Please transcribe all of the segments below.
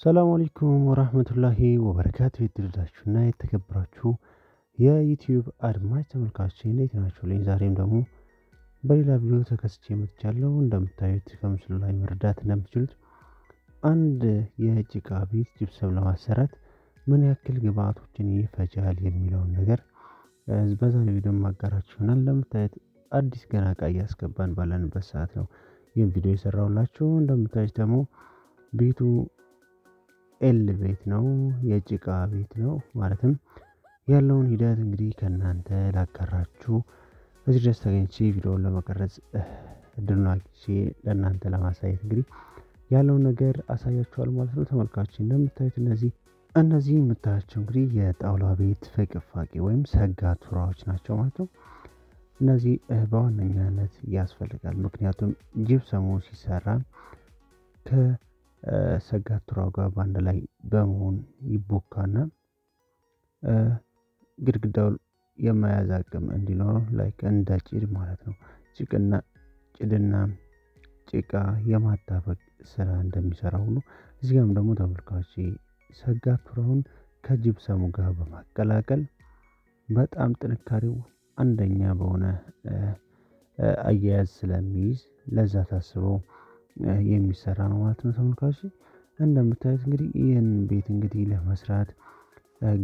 ሰላም አለይኩም ወራህመቱላሂ ወበረካቱ። የተወደዳችሁና የተከበራችሁ የዩቲዩብ አድማጭ ተመልካቾች እንዴት ናችሁ? ልኝ ዛሬም ደግሞ በሌላ ቪዲዮ ተከስቼ መጥቻለሁ። እንደምታዩት ከምስሉ ላይ መረዳት እንደምትችሉት አንድ የጭቃ ቤት ጅብሰም ለማሰራት ምን ያክል ግብአቶችን ይፈጃል የሚለውን ነገር በዛሬው ቪዲዮ ማጋራችሁ ይሆናል። እንደምታዩት አዲስ ገና እቃ እያስገባን ባለንበት ሰዓት ነው ይህን ቪዲዮ የሰራሁላችሁ። እንደምታዩት ደግሞ ቤቱ L ቤት ነው፣ የጭቃ ቤት ነው። ማለትም ያለውን ሂደት እንግዲህ ከእናንተ ላጋራችሁ እዚህ ድረስ ተገኝቼ ቪዲዮውን ለመቀረጽ እድሉን አግኝቼ ለእናንተ ለማሳየት እንግዲህ ያለውን ነገር አሳያችኋል ማለት ነው። ተመልካቾች እንደምታዩት እነዚህ የምታያቸው እንግዲህ የጣውላ ቤት ፍቅፋቂ ወይም ሰጋቱራዎች ናቸው ማለት ነው። እነዚህ በዋነኛነት ያስፈልጋል። ምክንያቱም ጅብሰሙ ሲሰራ ከሰጋቱራው ጋር በአንድ ላይ በመሆን ይቦካና ግድግዳው የመያዝ አቅም እንዲኖረው like እንደ ጭድ ማለት ነው። ጭቅና ጭድና ጭቃ የማጣበቅ ስራ እንደሚሰራ ሁሉ እዚህ ጋርም ደግሞ ተመልካቾቼ ሰጋቱራውን ከጅብሰሙ ጋር በማቀላቀል በጣም ጥንካሬው አንደኛ በሆነ አያያዝ ስለሚይዝ ለዛ ታስቦ የሚሰራ ነው ማለት ነው። ተመልካቾቼ እንደምታዩት እንግዲህ ይህን ቤት እንግዲህ ለመስራት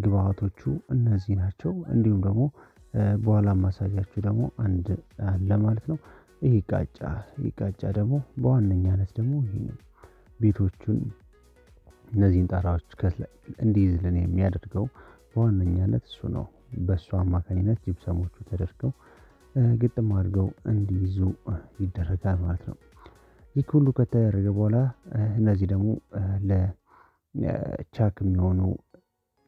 ግብአቶቹ እነዚህ ናቸው። እንዲሁም ደግሞ በኋላ ማሳያችሁ ደግሞ አንድ አለ ማለት ነው። ይህ ቃጫ ይህ ቃጫ ደግሞ በዋነኛነት ደግሞ ይሄ ቤቶቹን እነዚህን ጣራዎች እንዲይዝልን የሚያደርገው በዋነኛነት እሱ ነው። በእሱ አማካኝነት ጅብሰሞቹ ተደርገው ግጥም አድርገው እንዲይዙ ይደረጋል ማለት ነው። ይህ ሁሉ ከተደረገ በኋላ እነዚህ ደግሞ ለቻክ የሚሆኑ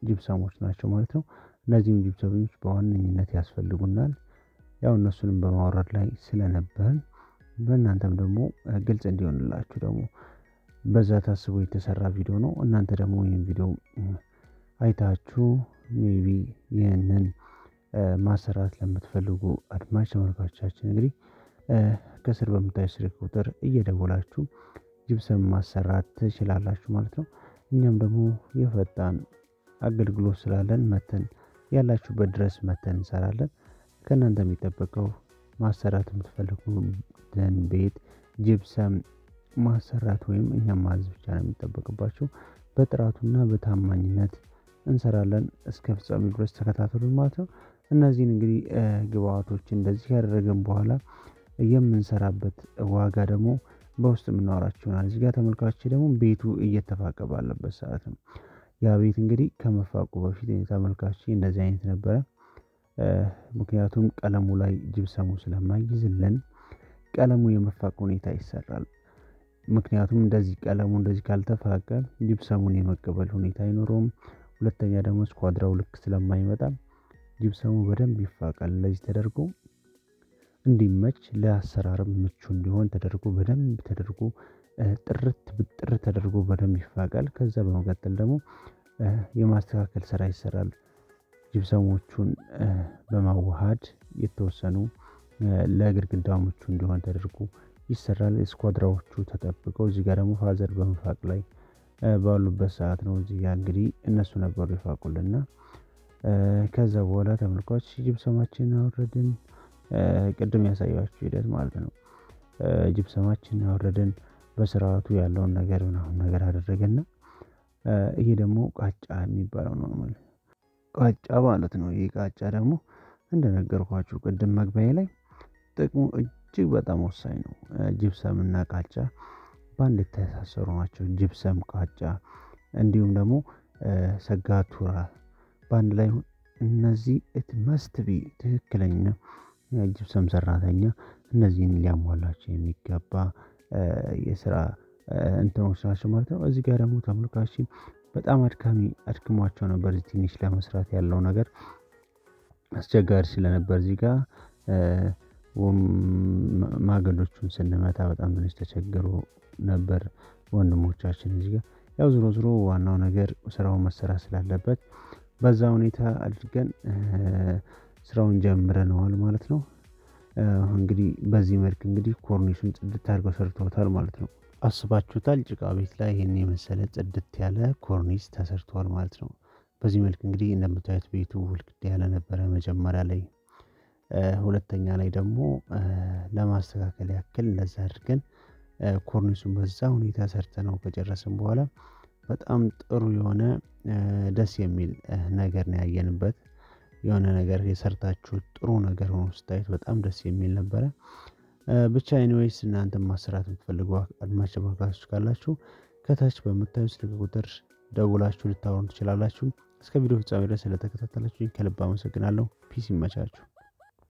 ጅብሰሞች ናቸው ማለት ነው። እነዚህም ጅብሰሞች በዋነኝነት ያስፈልጉናል። ያው እነሱንም በማውረድ ላይ ስለነበርን በእናንተም ደግሞ ግልጽ እንዲሆንላችሁ ደግሞ በዛ ታስቦ የተሰራ ቪዲዮ ነው። እናንተ ደግሞ ይህን ቪዲዮ አይታችሁ maybe ይህንን ማሰራት ለምትፈልጉ አድማጭ ተመልካቾቻችን እንግዲህ ከስር በምታዩት ስልክ ቁጥር እየደወላችሁ ጅብሰም ማሰራት ትችላላችሁ ማለት ነው። እኛም ደግሞ የፈጣን አገልግሎት ስላለን መተን ያላችሁበት ድረስ መተን እንሰራለን። ከእናንተ የሚጠበቀው ማሰራት የምትፈልጉትን ቤት ጅብሰም ማሰራት ወይም እኛም ማዘዝ ብቻ ነው የሚጠበቅባችሁ። በጥራቱና በታማኝነት እንሰራለን። እስከ ፍጻሜው ድረስ ተከታተሉን ማለት ነው። እነዚህን እንግዲህ ግብአቶች እንደዚህ ካደረግን በኋላ የምንሰራበት ዋጋ ደግሞ በውስጥ የምናወራችሁ ይሆናል። እዚህ ጋር ተመልካቾቼ ደግሞ ቤቱ እየተፋቀ ባለበት ሰዓት ነው። ያ ቤት እንግዲህ ከመፋቁ በፊት ተመልካቾቼ እንደዚህ አይነት ነበረ። ምክንያቱም ቀለሙ ላይ ጅብሰሙ ስለማይይዝልን ቀለሙ የመፋቅ ሁኔታ ይሰራል። ምክንያቱም እንደዚህ ቀለሙ እንደዚህ ካልተፋቀ ጅብሰሙን የመቀበል ሁኔታ አይኖረውም። ሁለተኛ ደግሞ ስኳድራው ልክ ስለማይመጣ ጅብሰሙ በደንብ ይፋቃል። እንደዚህ ተደርጎ እንዲመች ለአሰራርም ምቹ እንዲሆን ተደርጎ በደንብ ተደርጎ ጥርት ብጥር ተደርጎ በደንብ ይፋቃል። ከዛ በመቀጠል ደግሞ የማስተካከል ስራ ይሰራል። ጅብሰሞቹን በማዋሃድ የተወሰኑ ለግድግዳው ምቹ እንዲሆን ተደርጎ ይሰራል። ስኳድራዎቹ ተጠብቀው እዚህ ጋር ደግሞ father በመፋቅ ላይ ባሉበት ሰዓት ነው። እዚህ ጋር እንግዲህ እነሱ ነበሩ ይፋቁልና ከዛ በኋላ ተመልካች ጅብሰማችንን አወረድን። ቅድም ያሳያችሁ ሂደት ማለት ነው። ጅብሰማችንን አወረድን በስርዓቱ ያለውን ነገር ምናምን ነገር አደረገና ይሄ ደግሞ ቃጫ የሚባለው ነው ማለት ቃጫ ማለት ነው። ይሄ ቃጫ ደግሞ እንደነገርኳችሁ ቅድም መግቢያዬ ላይ ጥቅሙ እጅግ በጣም ወሳኝ ነው። ጅብሰም እና ቃጫ በአንድ የተሳሰሩ ናቸው። ጅብሰም፣ ቃጫ እንዲሁም ደግሞ ሰጋቱራ በአንድ ላይ እነዚህ it must be ትክክለኛ ጅብሰም ሰራተኛ እነዚህን ሊያሟላቸው የሚገባ የስራ እንትኖች ናቸው ማለት ነው። እዚህ ጋር ደግሞ ተመልካች በጣም አድካሚ አድክሟቸው ነበር። እዚህ ትንሽ ለመስራት ያለው ነገር አስቸጋሪ ስለነበር እዚህ ጋር ማገዶቹን ስንመታ በጣም ትንሽ ተቸግሮ ነበር። ወንድሞቻችን እዚህ ጋር ያው ዞሮ ዞሮ ዋናው ነገር ስራውን መሰራት ስላለበት በዛ ሁኔታ አድርገን ስራውን ጀምረነዋል ማለት ነው። እንግዲህ በዚህ መልክ እንግዲህ ኮርኒሱን ጽድት አድርገው ሰርተውታል ማለት ነው። አስባችሁታል? ጭቃ ቤት ላይ ይህን የመሰለ ጽድት ያለ ኮርኒስ ተሰርቷል ማለት ነው። በዚህ መልክ እንግዲህ እንደምታዩት ቤቱ ውልቅድ ያለ ነበረ መጀመሪያ ላይ። ሁለተኛ ላይ ደግሞ ለማስተካከል ያክል እንደዛ አድርገን ኮርኒሱን በዛ ሁኔታ ሰርተነው ከጨረስን በኋላ በጣም ጥሩ የሆነ ደስ የሚል ነገር ነው ያየንበት። የሆነ ነገር የሰርታችሁ ጥሩ ነገር ሆኖ ስታዩት በጣም ደስ የሚል ነበረ። ብቻ anyways እናንተም ማሰራት የምትፈልጉ አድማጭ ተመልካቾች ካላችሁ ከታች በምታዩት ስልክ ቁጥር ደውላችሁ ልታወሩን ትችላላችሁ። እስከ ቪዲዮ ፍጻሜ ድረስ ስለተከታተላችሁኝ ከልብ አመሰግናለሁ። Peace ይመቻችሁ።